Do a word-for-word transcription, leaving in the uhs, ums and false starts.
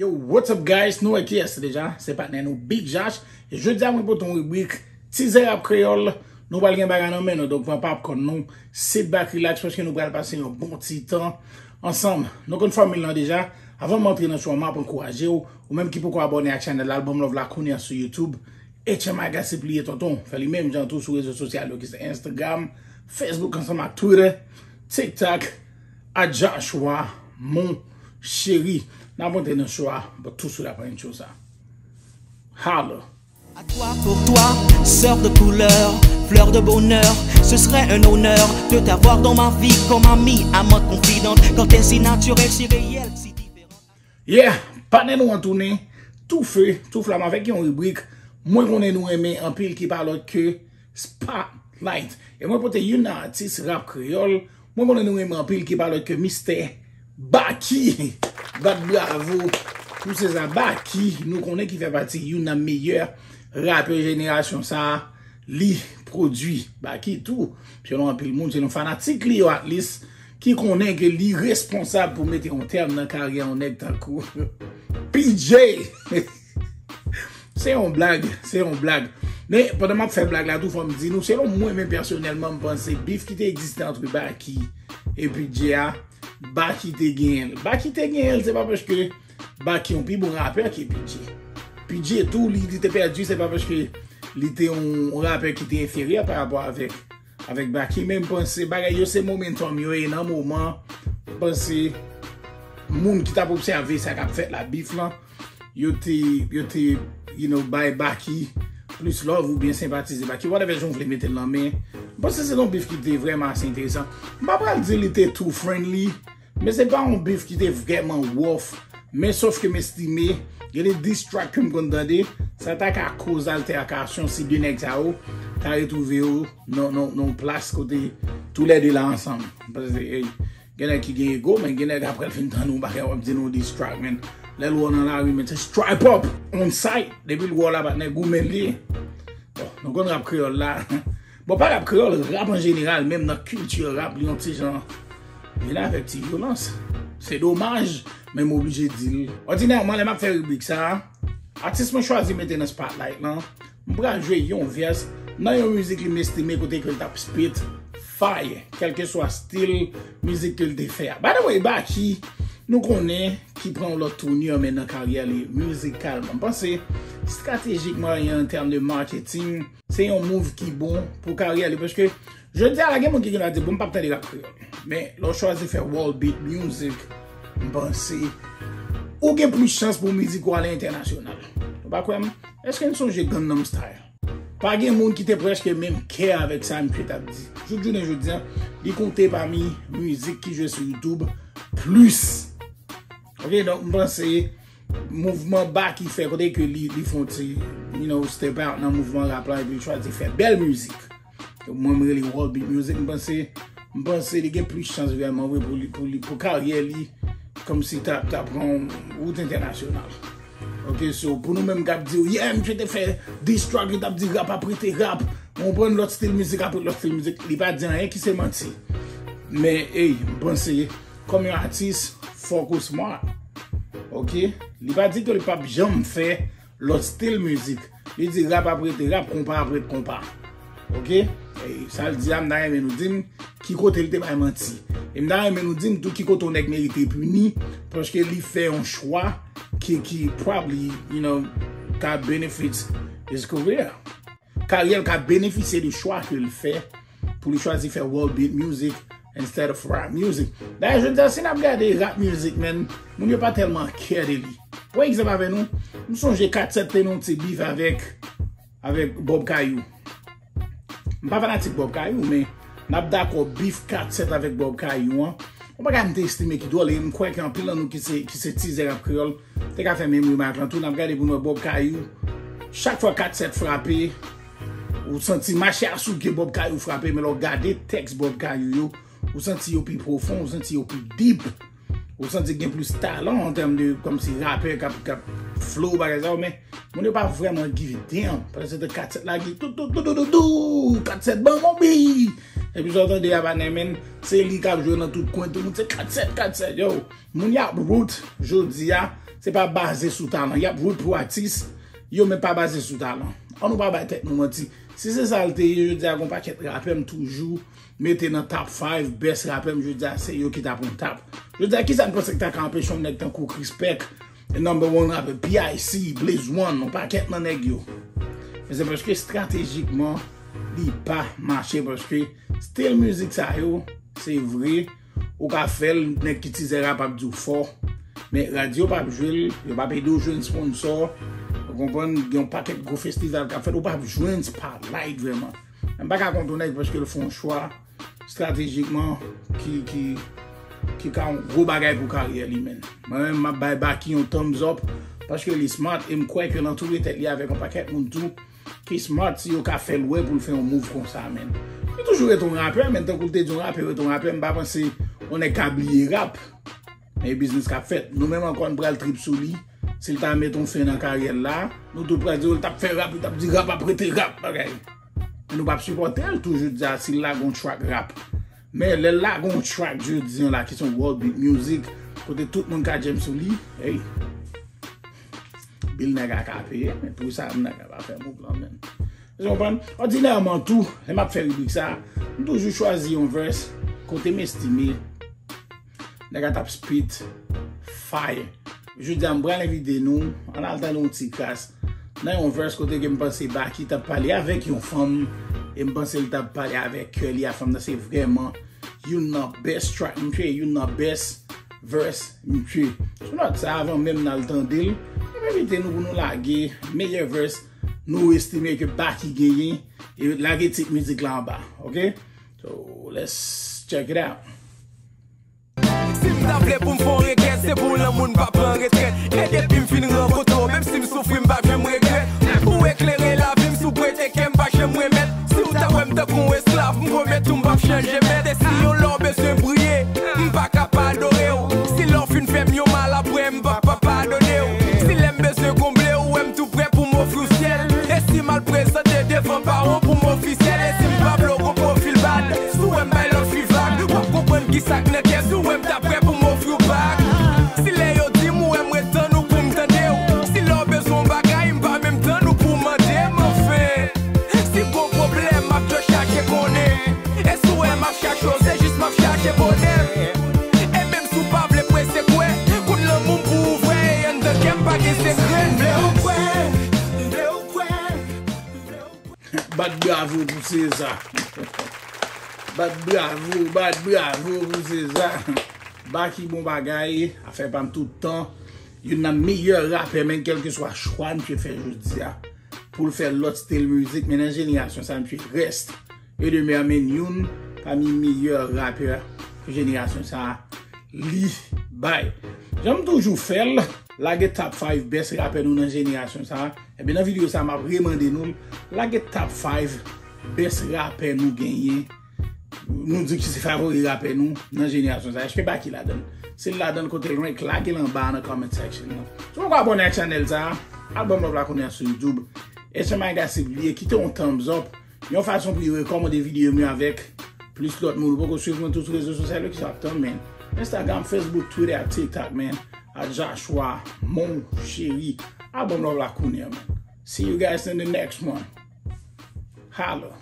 Yo, what's up guys? Nou wè kiyès deja? Se patnè nou Big Josh. E jodi a mwen pote yon ribrik Tizè Rap Kreyòl. Nou pral gen bagay nan men nou, donk pran popcorn nou, sit back, relax, paske nou pral pase yon bon ti tan ansanm. Nou konn fòmil lan deja. Avan m antre nan show a, m ap ankouraje w, ou menm ki poko abòne ak chanèl la, al ban m love la kounye a sou YouTube. H M I Gossip li ye tonton. Fè li menm jan tou sou rezo sosyal yo ki se Instagram, Facebook ansanm ak Twitter, TikTok, at Joshua Mon Chéri. N ap antre nan show a, but tou swit apre intro sa. Holla! À toi, pour toi, sœur de couleur, fleur de bonheur, ce serait un honneur de t'avoir dans ma vie comme amie, amante, confidente, quand t'es si naturelle, si réelle, si différente. Yeah, patnè nou an tounen, tou feu, tou flamme avèk yon ribrik mwen konnen nou renmen anpil ki pa lòt ke Spotlight. E mwen pote youn nan atis rap kreyòl mwen konnen nou renmen anpil ki pa lòt ke Mistè Baky. Bat bravo pou Seza Baky, nou konnen ki fè pati youn nan meyè rapè jenerasyon sa a. Li pwodui Baky tou, selon anpil moun, selon fanatik li yo at least, ki konnen ke li responsab pou mete yon tèm nan karyè yon nèg tankou P J. Se yon blag, se yon blag. Men pandan m ap fè blag la tou, fò m di nou, selon mwen menm pèsonèlman, m panse bif ki te egziste ant Baky e P J a, Baky te genyen l. Baky te genyen l, se pa paske Baky yon pi bon rapè ke P J. P J tou, li, li te pèdi, se pa paske li te yon rapè ki te enferyè pa rapò avèk, avèk Baky, men m panse bagay yo se momentum yo ye nan moman, m panse moun ki t ap obsève sa k ap fèt la, bif lan, yo te, yo te, you know, bay Baky plis love oubyen senpatize Baky, whatever jan w vle mete l lan, men m panse se yon bif ki te vrèman ase enteresan. M pa pral di li te too friendly, men se pa yon bif ki te vrèman rough. Men sòf ke m estime, gen de diss track ke m konn tande, sa ta ka koz altèkasyon si de nèg sa yo ta retwouve yo nan, nan, nan yon plas kote toulède la ansanm. Paske, ey, gen nèg ki gen ego, men gen nèg apre l fin tann yon bagay, w ap di nou diss track, men lè l wè w nan lari, men se stripe up on sight. Depi l wè w la, patnè, goumen l ye. Bon, nou konn rap kreyòl la. Bon, pa rap kreyòl, rap an jeneral, menm nan kilti rap, li yon ti jan vin avèk ti vyolans. Se domaj, men m oblije di l. Òdinèman, lè m ap fè ribrik sa a, atis mwen chwazi mete nan spotlight lan, m pral jwe yon vès nan yon mizik li m estime kote ke l t ap spit fire, kèlkeswa stil mizik ke l te fè a. By the way, Baky, nou konnen ki pran yon lòt tournure, men nan karyè li mizikalman. M panse, stratejikman, an tèm de marketing, se yon move ki bon pou karyè li. Paske, jodi a la, gen moun ki gen dwa di, bon, m p ap tande rap kreyòl. Men, lè w chwazi fè world beat music, m panse, ou gen plis chans pou mizik ou ale entènasyonal. Ou pa kwè m? Èske n sonje Gangnam Style? Pa gen moun ki te prèske menm kè avèk sa misye t ap di. Jouk jounen jodi a, li konte pami mizik ki jwe sou YouTube plis. Ok, donk, m panse mouvman Baky fè kote ke li, li fè yon ti, you know, step out nan mouvman rap la, epi l chwazi fè bèl mizik. Donk, mwen, m rele world beat music, m panse, m panse li gen plis chans vrèman vre pou li, pou li, pou karyè li, kòmsi ta, ta pran yon wout entènasyonal. Ok, so, pou nou menm k ap di, yeah, misye te fè diss track, li t ap di rap ap rete rap, ou konprann, lòt stil mizik ap ret lòt stil mizik, li pa di anyen ki se manti. Men, ey, m panse, kòm yon atis, fòk ou smart. Ok? Li pa di ke li p ap janm fè lòt stil mizik. Li di rap ap rete rap, konpa ap ret konpa. Ok? E sa l di a, m ta renmen nou di m ki kote l te bay manti. E m ta renmen nou di m tou ki kote yon nèg merite pini, paske li fè yon chwa ki, ki probably, you know, ka benefit his career. Karyè l ka benefisye de chwa ke l fè pou li chwazi fè world beat music instead of rap music. Dayè, jodi a, si n ap gade rap music, man, moun yo pa tèlman care de li. Pran egzanp avè nou, m sonje Kat Sèt te nan yon ti beef avèk, avèk Bob Kayou. M pa fanatik Bob Kayou, men n ap dakò beef Kat Sèt avèk Bob Kayou an. Yon bagay m te estime ki dwòl, e m kwè ke anpil nan nou ki se, ki se tizè rap kreyòl, te ka fè menm remak lan tou. N ap gade pou n wè Bob Kayou. Chak fwa Kat Sèt frape, ou santi mache a souke Bob Kayou frape, men lè w gade tèks Bob Kayou yo, ou santi yo pi pwofon, ou santi yo pi deep, ou santi gen plis talan an tèm de kòmsi rapè k ap, k ap flow bagay sa yo, men moun yo pa vrèman give a damn. Paske se te Kat Sèt la ki tou, tou, tou, tou, tou, tou, Kat Sèt ban m yon bi. Epi sa w tande a pa nan men, se li k ap jwe nan tout kwen, tout moun se Kat Sèt, Kat Sèt, yo. Moun y ap root jodi a, Se pa baze sou talan. Y ap vote pou atis, yo men pa baze sou talan. Ann nou pa bay tèt nou manti. Si se sa l te ye, jodi a gon pakèt rapè m toujou mete nan top five best rapè m jodi a, se yo ki ta pran top. Jodi a, kisa n panse ki ta ka anpeche yon nèg tankou Krispèk, number one rapè, P I C, Blaze One, yon pakèt nan nèg yo? Men se paske estratejikman, li pa mache, paske stil mizik sa yo, se vre, ou ka fè l, nèg ki tizè rap ap di w fò, men radyo p ap jwe l, yo p ap ede w jwenn sponsò, ou konprann, gen yon pakèt gwo festival k ap fèt, ou p ap jwenn spotlight vrèman. M pa ka kont yon nèg paske l fè yon chwa estratejikman ki, ki, ki ka yon gwo bagay pou karyè li, menn. Mwen menm, m ap bay Baky yon thumbs up paske li smart e m kwè ke l antoure tèt li avèk yon pakèt moun tou ki smart, si yo ka fè l wè pou l fè yon move konsa, menn. Li toujou rete yon rapè, menn, tankou l te di yon rapè rete yon rapè, m pa panse yon nèg ka bliye rap. Men e biznis k ap fèt. Nou menm ankò n pral trip sou li. Si l ta met yon fen nan karyè l la, nou tout pral di, "Oh, l t ap fè rap, li t ap di rap ap rete rap," bagay. Men nou p ap sipòte l, toujou di a, si l lage yon track rap. Men lè l lage yon track jodi an la, ki se yon world beat music, kote tout moun ka jam sou li, hey, bil nèg a ka peye, men pou sa, nèg a pa fè move lan, menn. Ou konprann? Òdinèman tou, lè m ap fè ribrik sa, m toujou chwazi yon verse kote m estime nèg a t ap spit fire. Jodi a, m pral envite nou, ann al tande yon ti kras nan yon verse kote ke m panse Baky t ap pale avèk yon fanm, e m panse l t ap pale avèk kè li a. Fanm nan se vrèman youn nan best track, m tchwe, youn nan best verse, m tchwe. Sou nòt sa, avan menm n al tande l, m envite nou pou nou lage meyè verse nou estime ke Baky genyen, e lage tit mizik la anba, oke? So, let's check it out. Si m ta vle pou m fè yon regrèt, se pou lanmou n pa pran retrèt. E depi m fin rankontre w, menm si m soufri, m pa janm regrèt. Ou eklere lavi m, si w prete kè m, pa janm remèt. Si w ta wè m tankou yon esklav, m pwomèt ou m p ap chanje mèt. E si yon lè w bezwen briye, m pa ka pa adore w. Si lè w fin fè m yon mal apre, m pa pa padone w. Si lè m bezwen konble w, ou wè m tou prè pou m ofri w syèl. E si m al prezante devan pawon pou m ofisyèl, e si m pa vle w gon pwofil bad, si w wè m bay lòt fi vag, w ap konprann kisa k nan kè, si w wè m ta prè pou m ofri w bag. Si lè yo di m ou wè m ret tann ou pou m tande w, si lè w bezwen yon bagay, m pa menm tann ou pou w mande m, anfen. Si gon pwoblèm, m ap dwe chache konnen. E si w wè m ap chache w, se jis m ap chache bonè m. E menm si w pa vle prese kwè, kout lanmou m pou ou vrè, e anndan kè m pa gen sekrè. M vle w kwè, m vle w kwè, m vle w kwè. Bat bravo pou Seza. Bat bravo, bat bravo pou Seza. Baky bon bagay, afè pa m tout tan. Youn nan meyè rapè, menn, kèlkeswa chwa misye fè jodi a pou l fè lòt stil mizik, men nan jenerasyon sa, misye rèst e demè, menn, youn pami meyè rapè pou jenerasyon sa, li bay. Jan m toujou fè l, lage top five best rapè nou nan jenerasyon sa. Ebyen, nan videyo sa, m ap remande nou l, lage top five best rapè nou genyen, nou di ki se favori rapè nou nan jenerasyon sa. Èske Baky ladan l? Si l ladan l, kote l rank, lage l anba nan comment section nan. Si w poko abòne ak chanèl sa, al ban m love la kounye a sou YouTube. H M I Gossip, bliye kite yon thumbs up, yon fason pou yo rekòmande videyo m yo avèk plis lòt moun. Ou poko swiv mwen tout sou rezo sosyal yo, kisa w ap tann, man? Instagram, Facebook, Twitter, TikTok, man. A Joshua Mon Chéri. Al ban m love la kounye a, man. See you guys in the next one. Holla.